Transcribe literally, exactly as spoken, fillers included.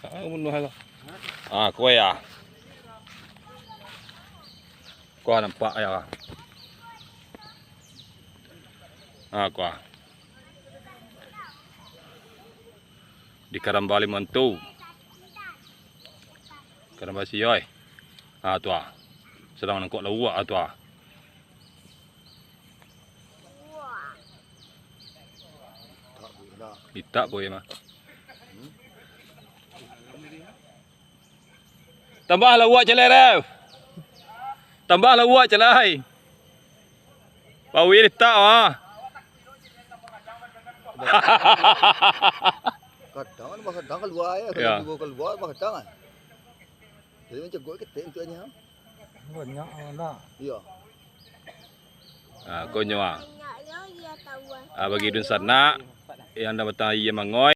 Ah, bunuh lah. Ah, kue ya. Kau nampak ya. Ah, kau. Di karambali mantu. Karambali sioi. Ah, tu ah. Sedang nangkok lauak ah, tu ah. Itak ko mah. Tambah lauak calai, Rev. Tambah lauak calai. Pawi letak, ah. Kadang, kadang kalua ya, kalau Ya. Kalua, kalua, kadang kan. Jadi macam gua ketek tu aja. Banyak anak. Iya. Ah, konyo ah. Ah, bagi dunsanak, yang dah batang aia mangoi.